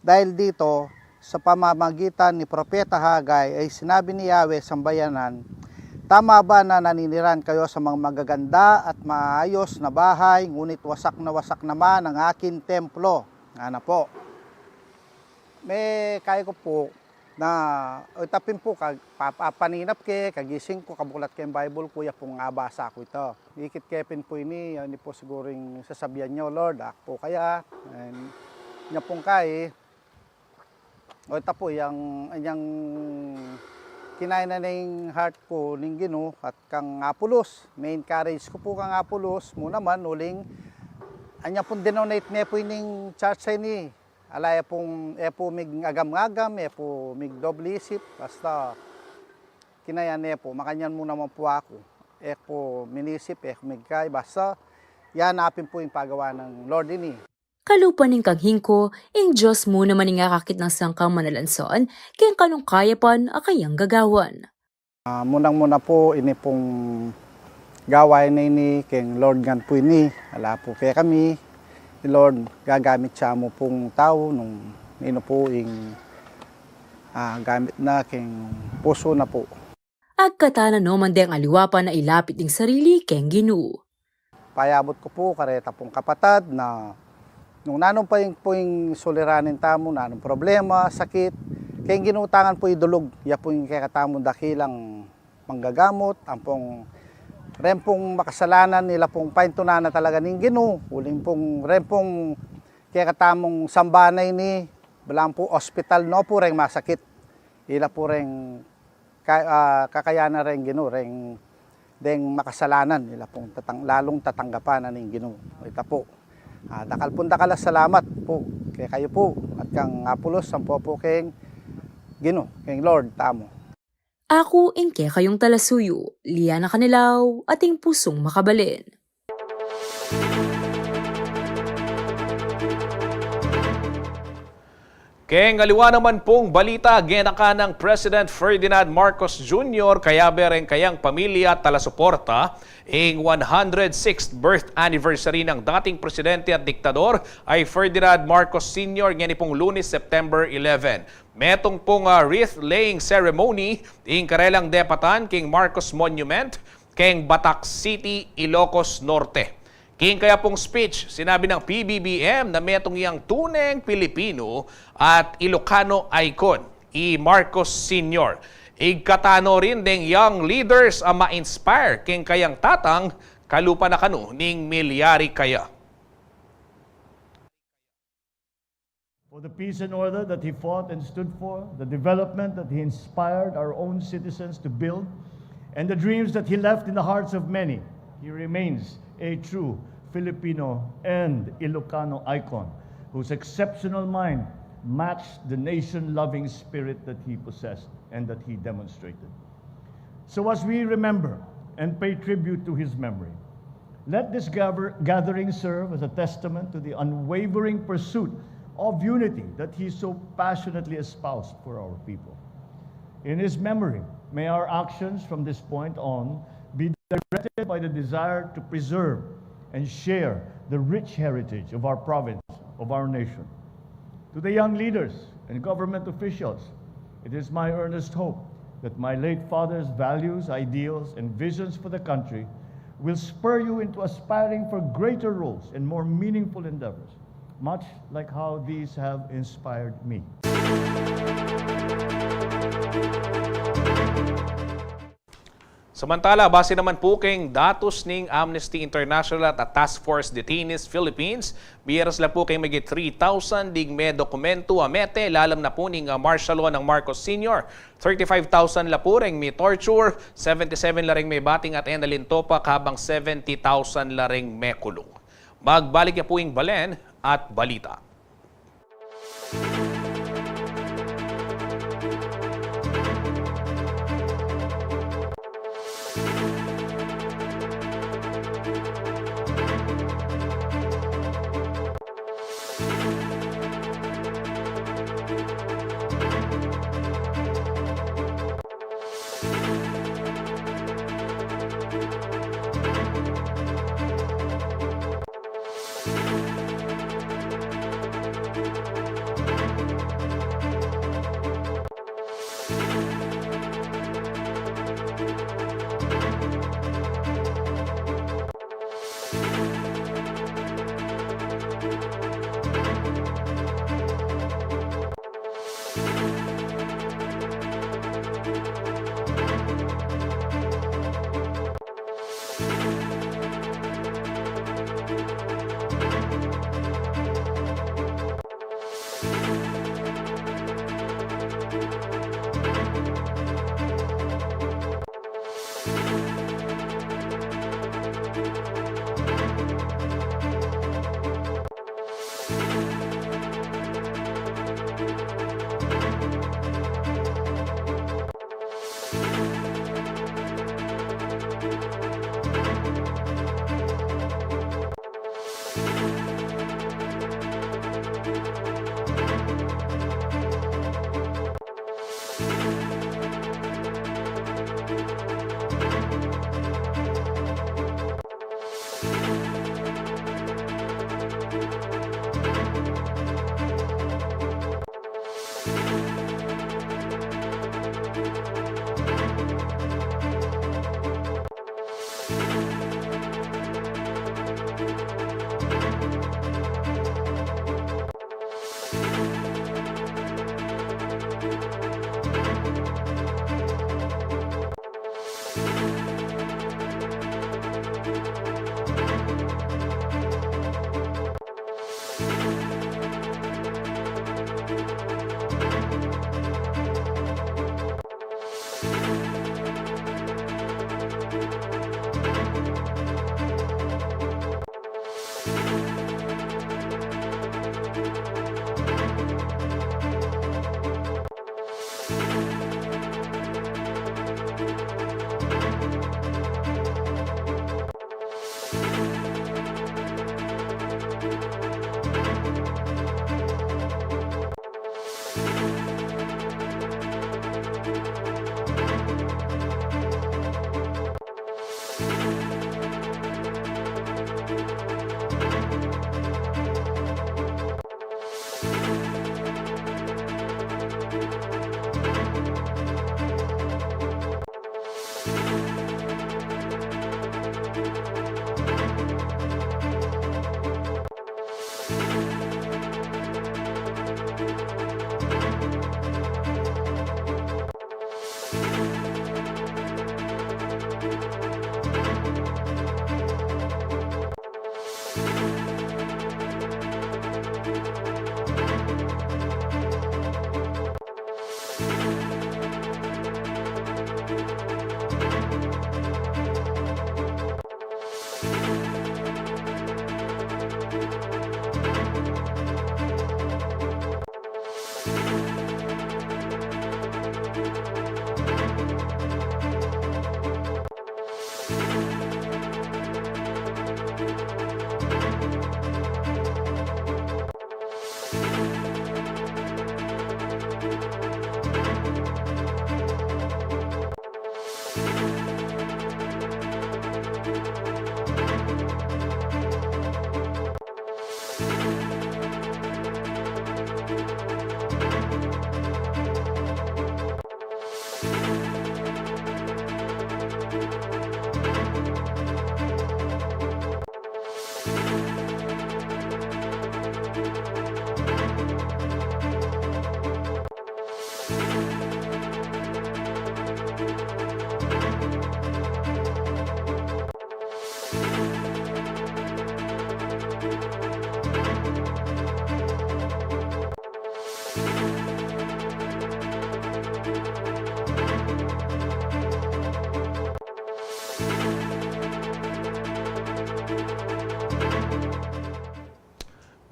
Dahil dito, sa pamamagitan ni Propeta Haggai ay sinabi ni Yahweh sa sambayanan, "Tama ba na naninirahan kayo sa mga magaganda at maayos na bahay, ngunit wasak na wasak naman ang aking templo?" Ngana pu. Me, kai ku pu na, o, tapin pu, kag, pa-, pa-, paninap ke, kagising ku, kabuklat ke ing Bible ku, ya pung abasa ku ita. Ikit ke pin pu ini, ini pu siguru ing sasabian yu, Lord, aku pu kaya. And, nya pung kai, o, ita pu, yang, yang kinanan na ning heart ku ning Ginu at kang Apolos. Me-encourage ku pu kang Apolos mu naman, uling, anya pung dinonate ne pu ining church a ini. Ala, e pung, e pu mig agam-agam, e pu mig doble isip, basta Kinayan ne pu, makanyan mu naman pu aku. E ku pu minisip, e ku migkay, basta yan apin pu ing pagawa ning Lord ini. Kalupa ning kanghing ku, ing Dios mu naman ing akakit nang sangkan manalansan, keng kanung kayapan a kayang gagawan. Ah, munang-muna pu, ini pung gawain a ini keng Lord ngan pu ini, ala pu kekami, i Lord gagamit ya mu pung tau nung ninu pu ing, ah, gamit na keng pusu na pu. Agkatan na no man deng aliwa pa na ilapit ding sarili keng Ginu. Payabut ku pu kareta pung kapatad na nung nanung pa ing pu ing suliranin tamu, nanung problema, sakit, keng Ginu ta ngan pu idulug, ya pu ing kekatamung dakilang manggagamot, ampong ren pung makasalanan ila pung paintunan na talaga ning Ginu, uling pung ren pung kekatamung samban a ini, balamu pu ospital no pu reng masakit, ila pu reng ka-, ah, kakayanan reng Ginu, reng deng makasalanan, ila pung tatang-, lalung tatanggapan na ning Ginu. Ita pu. Ah, dakal pung dakal a salamat pu kekayu pu at kang Apollos, ampo pu keng Ginu, keng Lord tamu. Aku ing kekayung talasuyu, Liana Canelao, ating pusung makabalen. Keng aliwa naman pung balita, genaka nang President Ferdinand Marcos Junior kayabe reng kayang pamilya at talasuporta ing one hundred sixth birth anniversary nang dating presidente at diktador a i Ferdinand Marcos Senior ngeni pung Lunes, September eleven. Metung pung, ah, wreath laying ceremony ing karelang depatan keng Marcos Monument, keng Batac City, Ilocos Norte. King kaya pung speech, sinabi nang P B B M na metung yang tuneng Pilipino at Ilocano icon, i Marcos Senior. Igkatanu rin deng young leaders a ma-inspire keng kayang tatang kalupa na kanu ning milyari kaya. For the peace and order that he fought and stood for, the development that he inspired our own citizens to build, and the dreams that he left in the hearts of many, he remains a true Filipino and Ilocano icon whose exceptional mind matched the nation-loving spirit that he possessed and that he demonstrated. So as we remember and pay tribute to his memory, let this gather-, gathering serve as a testament to the unwavering pursuit of unity that he so passionately espoused for our people. In his memory, may our actions from this point on be directed by the desire to preserve and share the rich heritage of our province, of our nation. To the young leaders and government officials, it is my earnest hope that my late father's values, ideals, and visions for the country will spur you into aspiring for greater roles and more meaningful endeavors, much like how these have inspired me. Samantala, base naman pu keng datus ning Amnesty International at a Task Force Detainees Philippines, mieras la pu keng mahigit three thousand ding me dokumentu a mete lalam na pu ning, ah, martial law nang Marcos Senior. Thirty-five thousand la pu reng me-torture, seventy-seven la reng mebating at e na lintopak, habang seventy thousand la reng mekulung. Magbalik ya pu ing balen at balita.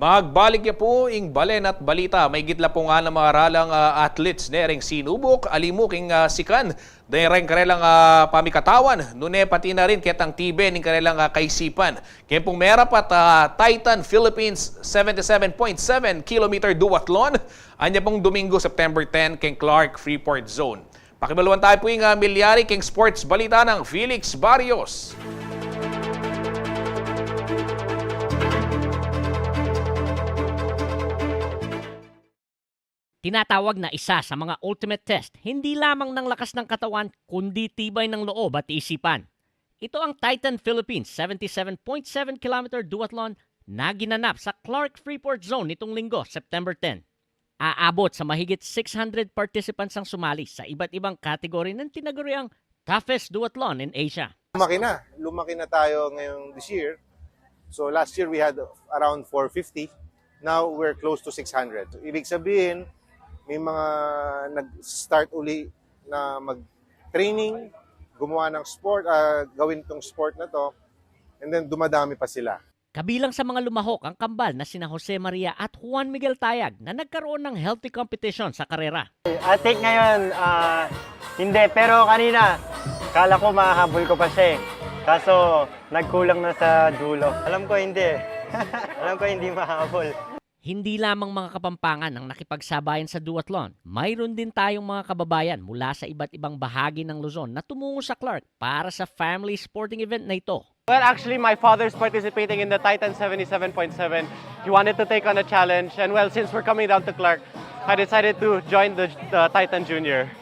Magbalik ya pu ing balen at balita. Maigit la pung anam a ralang, ah, athletes ne reng sinubuk, alimu king, ah, sikan ne reng karelang, ah, pamikatawan, nune pati na rin ketang tibe ning karelang, ah, kaisipan. Keng pung merapat, ah, Titan Philippines seventy-seven point seven kilometer duathlon, anya pung Domingo, September ten, keng Clark Freeport Zone. Pakibaluan tayo pu ing, ah, milyari keng sports balita nang Felix Barrios. Tinatawag na isa sa mga ultimate test, hindi lamang ng lakas ng katawan, kundi tibay ng loob at isipan. Ito ang Titan Philippines seventy-seven point seven kilometer duathlon na ginanap sa Clark Freeport Zone nitong Linggo, September ten. Aabot sa mahigit six hundred participants ang sumali sa iba't ibang category ng tinaguriang toughest duathlon in Asia. Lumaki na. Lumaki na tayo ngayong this year. So last year we had around four fifty. Now we're close to six hundred. So, ibig sabihin, may mga nag-start uli na mag-training, gumawa ng sport, ah, gawin tong sport na 'to, and then dumadami pa sila. Kabilang sa mga lumahok ang kambal na sina Jose Maria at Juan Miguel Tayag na nagkaroon ng healthy competition sa karera. I think ngayon, ah, hindi. Pero kanina, kala ko mahahabol ko pa siya eh. Kaso, nagkulang na sa dulo. Alam ko hindi. Alam ko hindi mahabol. Hindi lamang mga Kapampangan ang nakipagsabayan sa duathlon, mayroon din tayong mga kababayan mula sa iba't ibang bahagi ng Luzon na tumungo sa Clark para sa family sporting event na ito. Well, actually, my father's participating in the Titan seventy-seven point seven. He wanted to take on a challenge, and well, since we're coming down to Clark, I decided to join the, the Titan Junior.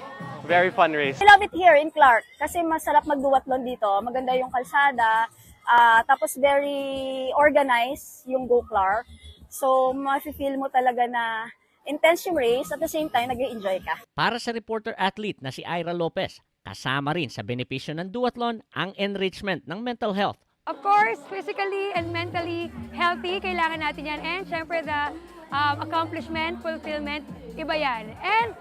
Very fun race. I love it here in Clark kasi masarap magduathlon dito. Maganda yung kalsada, ah, tapos very organized yung Go Clark. So, mafe-feel mo talaga na intense yung race, at the same time, nag-e-enjoy ka. Para sa reporter athlete na si Ira Lopez, kasama rin sa benepisyo ng duathlon ang enrichment ng mental health. Of course, physically and mentally healthy, kailangan natin yan. And syempre, the, um, accomplishment, fulfillment, iba yan. And,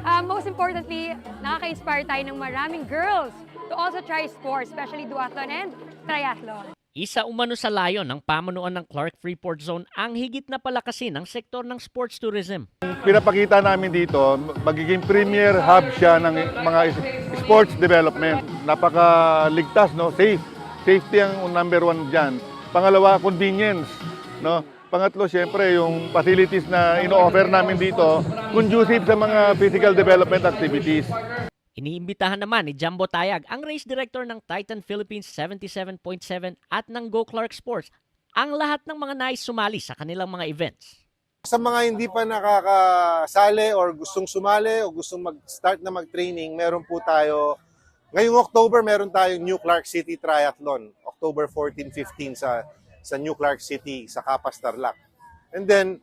um, most importantly, nakaka-inspire tayo ng maraming girls to also try sports, especially duathlon and triathlon. Isa umano sa layon ng pamunuan ng Clark Freeport Zone ang higit na palakasin ang sektor ng sports tourism. Pinapakita namin dito, magiging premier hub siya ng mga is-, sports development. Napakaligtas, no? Safe. Safety ang number one diyan. Pangalawa, convenience, no? Pangatlo, siyempre, yung facilities na ino-offer namin dito, conducive sa mga physical development activities. Iniimbitahan naman ni Jumbo Tayag, ang race director ng Titan Philippines seventy-seven point seven at ng Go Clark Sports, ang lahat ng mga nais sumali sa kanilang mga events. Sa mga hindi pa nakakasali or gustong sumali o gustong mag-start na mag-training, meron po tayo, ngayong October, meron tayong New Clark City Triathlon, October fourteen, fifteen sa, sa New Clark City, sa Capas, Tarlac. And then,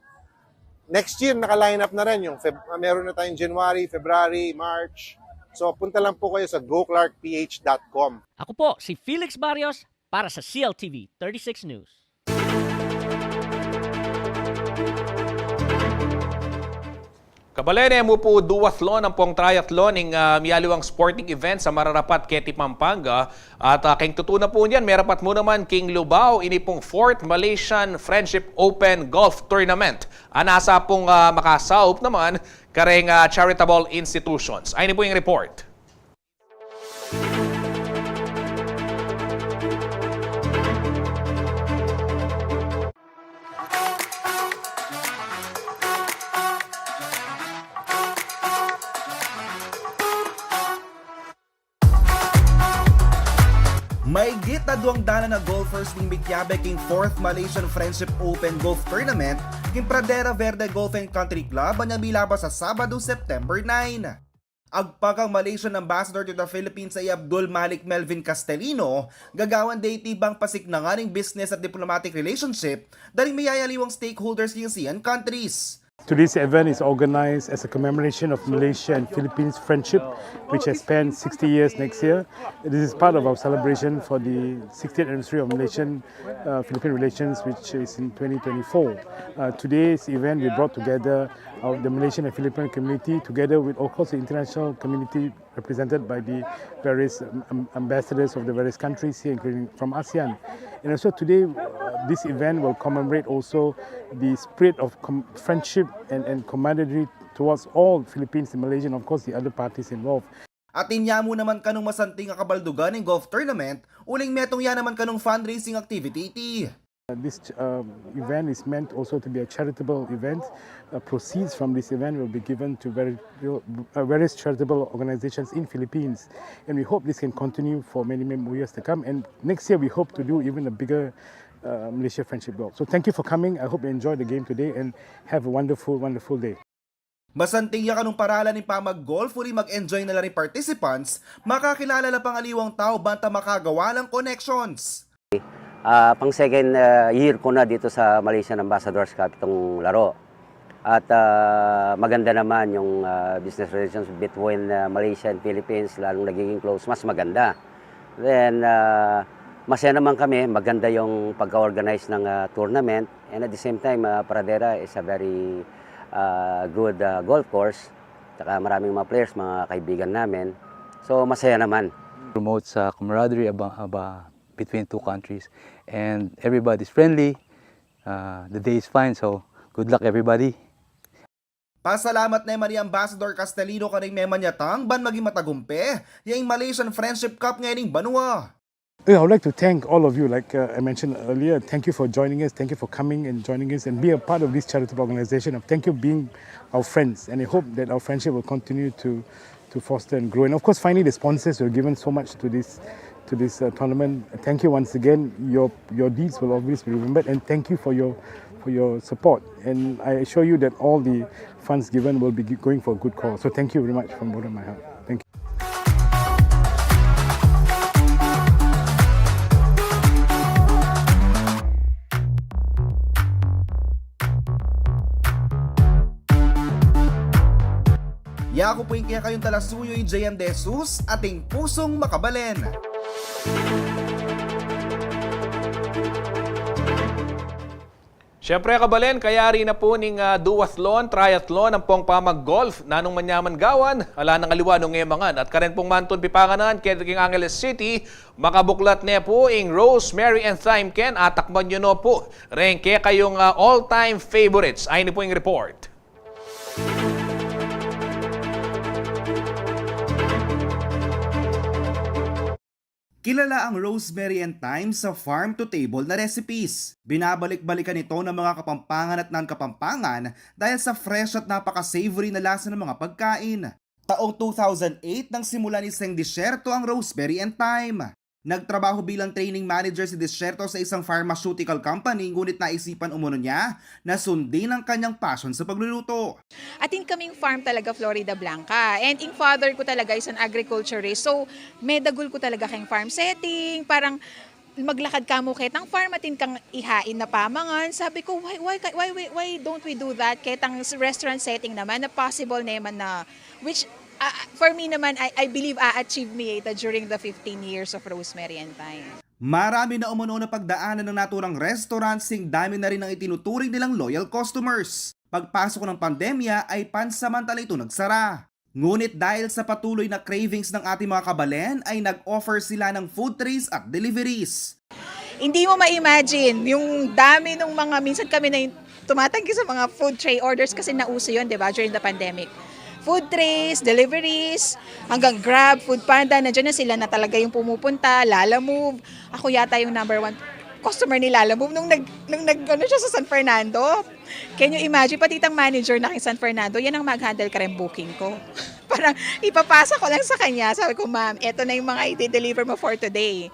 next year, naka-line up na rin yung Feb-, ah, meron na tayong January, February, March. So, punta lang po kayo sa go clark p h dot com. Ako po si Felix Barrios para sa C L T V thirty-six News. Kabalen, e mu pu duathlon ampong triathlon ing, ah, miyaliwang sporting event sa mararapat keti Pampanga. At, ah, keng tutu na pu niyan, merapat mu naman king Lubao, ini pung Fourth Malaysian Friendship Open Golf Tournament. Anasa pung, ah, makasaup naman kareng, ah, charitable institutions. Ay, ini pu ing report. Maigit na duang dalan a golfers ing mikiabe king Fourth Malaysian Friendship Open Golf Tournament king Pradera Verde Golf and Country Club, anya milabas a Sabado, September nine. Agpang kang Malaysian Ambassador to the Philippines a i Abdul Malik Melvin Castellino, gagawan de iti bang pasiknangan ing business at diplomatic relationship da ring miyayaliwang stakeholders ning ASEAN countries. Today's event is organized as a commemoration of Malaysia and Philippines friendship, which has spanned sixty years next year. This is part of our celebration for the sixtieth anniversary of Malaysian, uh, Philippine relations, which is in twenty twenty-four. Uh, today's event, we brought together, uh, the Malaysian and Philippine community, together with, of course, the international community represented by the various, um, um, ambassadors of the various countries here, including from ASEAN. And also today, uh, This event will commemorate also the spirit of com- friendship and, and camaraderie towards all Philippines and Malaysia, and of course the other parties involved. Atin ya mu naman kanung masanting a kabaldugan ning golf tournament, uling metung ya naman kanung fundraising activity iti. Uh, this uh, event is meant also to be a charitable event. Uh, proceeds from this event will be given to very, uh, various charitable organizations in Philippines, and we hope this can continue for many, many more years to come. And next year we hope to do even a bigger uh, Malaysia Friendship Golf. So thank you for coming. I hope you enjoy the game today and have a wonderful, wonderful day. Masanting ya kanung paralan ning pamag-golf, uli mag-enjoy na la ring participants, makakilala la pang aliwang tau banta makagawa lang connections. Ah, pang second, ah, year ko na dito sa Malaysian Ambassadors Cup itong laro. At, ah, maganda naman yung, ah, business relations between, ah, Malaysia and Philippines, lalong nagiging close, mas maganda. Then, ah, masaya naman kami, maganda yung pagka-organize ng, ah, tournament. And at the same time, ah, Pradera is a very, ah, good, ah, golf course. Tsaka maraming mga players, mga kaibigan namin. So, masaya naman. Promotes, uh, camaraderie aba, aba, between two countries. And everybody's friendly. Uh, the day is fine, so good luck, everybody. Pasalamat ne man i Ambassador Castellino karing memanyatang ban maging matagumpe ya ing Malaysian Friendship Cup ngening banua. Yeah, I would like to thank all of you. Like, uh, I mentioned earlier, thank you for joining us. Thank you for coming and joining us and be a part of this charitable organization. And thank you being our friends. And I hope that our friendship will continue to, to foster and grow. And of course, finally, the sponsors who have given so much to this, to this, uh, tournament. Thank you once again. Your, your deeds will always be remembered. And thank you for your, for your support. And I assure you that all the funds given will be gi- going for a good cause. So thank you very much from bottom of my heart. Thank you. Yaku pu ing kekayung talasuyu, i J M De Jesus, ating pusung makabalen. Siyempre, kabalen, kayari na pu ning, ah, duathlon, triathlon, ampong pamag-golf, nanung manyaman gawan, ala nang aliwa nung e mangan. At karin pung mantun pipanganan keti king Angeles City, makabuklat ne pu ing Rosemary and Thyme Can, atakman yu no pu reng kekayung, ah, all-time favorites. Ayni pu ing report. Kilala ang Rosemary and Thyme sa farm to table na recipes. Binabalik-balikan ito ng mga Kapampangan at non-Kapampangan dahil sa fresh at napaka-savory na lasa ng mga pagkain. Taong two thousand eight nang simulan ni Seng Disyerto ang Rosemary and Thyme. Nagtrabaho bilang training manager si Disyerto sa isang pharmaceutical company, ngunit naisipan umano niya na sundin ang kanyang passion sa pagluluto. Atin kaming farm talaga, Floridablanca. And ing father ko talaga is an agriculturist. So, medagul ko talaga keng farm setting. Parang maglakad ka mu ketang farm, atin kang ihain na pamangan. Sabi ko, "Why, why, why, why, why don't we do that? Ketang s-, restaurant setting naman, na possible naman na," which, ah, for me naman, I, I believe a-achieve mi ita during the fifteen years of Rosemary and Thyme. Marami na umano na pagdaanan ng naturang restaurant, sing dami na rin ang itinuturing nilang loyal customers. Pagpasok ng pandemya ay pansamantala ito nagsara. Ngunit dahil sa patuloy na cravings ng ating mga kabalen, ay nag-offer sila ng food trays at deliveries. Hindi mo ma-imagine yung dami nung mga, minsan kami na yung tumatanggi sa mga food tray orders kasi nauso yun, di ba, during the pandemic. Food trays, deliveries, hanggang Grab, Food Panda, nandiyan na sila na talaga yung pumupunta, Lalamove. Ako yata yung number one customer ni Lalamove nung nag-, nung nag-, ano siya sa San Fernando. Can you imagine? Pati itang manager na kay San Fernando, yan ang mag-handle kareng booking ko. Parang ipapasa ko lang sa kanya. Sabi ko, "Ma'am, eto na yung mga i-deliver mo for today."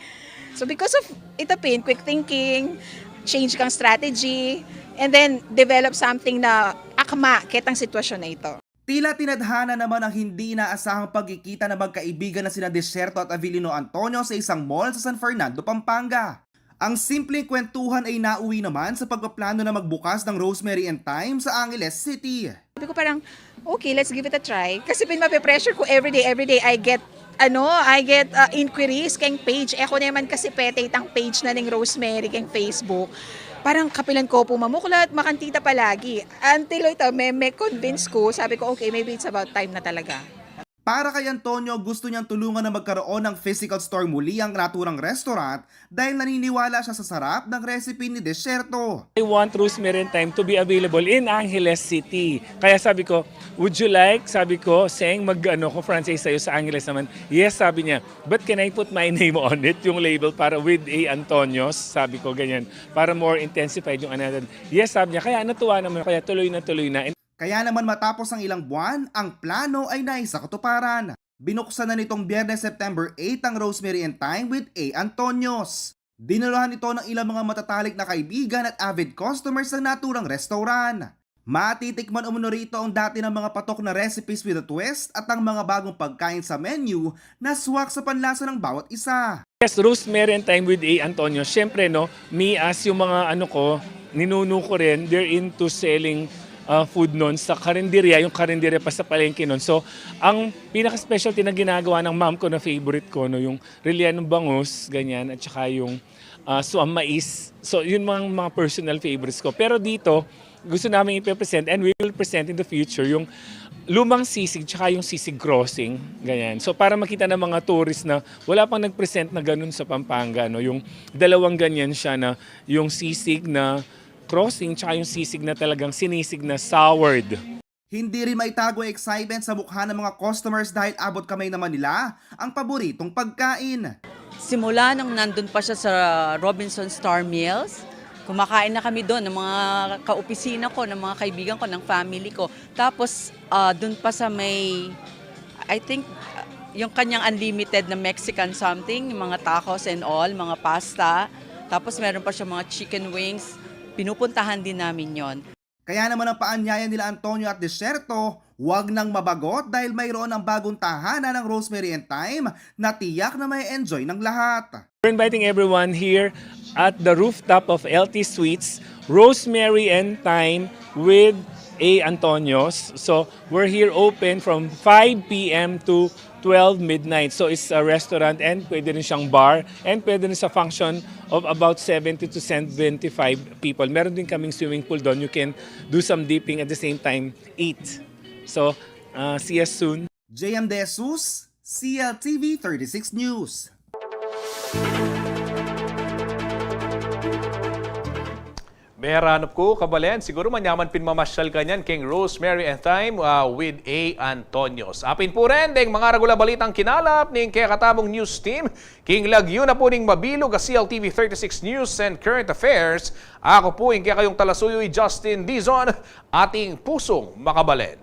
So because of ita pin, quick thinking, change kang strategy, and then develop something na akma ketang sitwasyon na ito. Tila tinadhana naman ang hindi inaasahang pagkikita ng magkaibigan na sina Desierto at Avelino Antonio sa isang mall sa San Fernando, Pampanga. Ang simpleng kwentuhan ay nauwi naman sa pagpaplano na magbukas ng Rosemary and Thyme sa Angeles City. Sabi ko parang, "Okay, let's give it a try." Kasi pin mape-pressure ko everyday, everyday I get, ano, I get, uh, inquiries keng page. E ko naman kasi pete itang page na ning Rosemary keng Facebook. Parang kapilan ko pu mamuklat, makanita palagi. Until ita, me, me-convince ko, sabi ko, "Okay, maybe it's about time na talaga." Para kay Antonio, gusto niyang tulungan na magkaroon ng physical store muli ang naturang restaurant dahil naniniwala siya sa sarap ng recipe ni Desierto. I want Rosemary and Thyme to be available in Angeles City. Kaya sabi ko, "Would you like," sabi ko, "Seng, mag-ano ko, franchise sa'yo sa Angeles naman?" "Yes," sabi niya. "But can I put my name on it, yung label para with A Antonio's?" Sabi ko ganyan, para more intensified yung ano natin. "Yes," sabi niya. Kaya natuwa naman, kaya tuloy na tuloy na. Kaya naman, matapos ang ilang buwan, ang plano ay naisakatuparan. Binuksan na nitong Biyernes, September eight, ang Rosemary and Thyme with A Antonio's. Dinuluhan ito ng ilang mga matatalik na kaibigan at avid customers ng naturang restaurant. Matitikman umano rito ang dati ng mga patok na recipes with a twist at ang mga bagong pagkain sa menu na swak sa panlasa ng bawat isa. Yes, Rosemary and Thyme with A Antonio. Siyempre, no, me as yung mga ano ko, ninuno ko rin, they're into selling uh, food noon sa karinderya, yung karinderya pa sa palengke noon. So, ang pinaka-specialty na ginagawa ng mom ko na favorite ko, no, yung relleno bangus, ganyan, at saka yung uh, suam mais. So, yun mga, mga personal favorites ko. Pero dito, gusto namin ipe-present and we will present in the future yung lumang sisig tsaka yung sisig crossing, ganyan. So, para makita ng mga tourist na wala pang nag-present na ganun sa Pampanga, no? Yung dalawang ganyan siya na yung sisig na crossing tsaka yung sisig na talagang sinisig na soured. Hindi rin maitago ang excitement sa mukha ng mga customers dahil abot kamay naman nila ang paboritong pagkain. Simula nung nandun pa siya sa Robinson Star Meals, kumakain na kami doon ng mga kaopisina ko, ng mga kaibigan ko, ng family ko. Tapos, ah, doon pa sa may, I think, ah, yung kanyang unlimited na Mexican something, yung mga tacos and all, mga pasta. Tapos meron pa siya mga chicken wings. Pinupuntahan din namin yon. Kaya naman, ang paanyaya nila Antonio at Desierto, wag nang mabagot dahil mayroon ang bagong tahanan ng Rosemary and Thyme na tiyak na ma-enjoy ng lahat. We're inviting everyone here at the rooftop of L T Suites, Rosemary and Thyme with A Antonio's. So, we're here open from five p.m. to twelve midnight. So, it's a restaurant and pwede rin siyang bar and pwede rin sa function of about seventy to seventy-five people. Meron din kaming swimming pool doon. You can do some dipping at the same time eat. So, uh, see us soon. J M De Jesus, C L T V thirty-six News. Mera na pu, kabalen, siguru manyaman pin mamasyal kanyan king Rosemary and Thyme, ah, with A Antonio's. Apin pu ren deng mga ragul a balitang kinalap ning kekatamung news team king lagyu na pu ning mabilug a C L T V thirty-six News and Current Affairs. Aku pu ing kekayung talasuyu i Justin Dizon, atin pusung makabalen.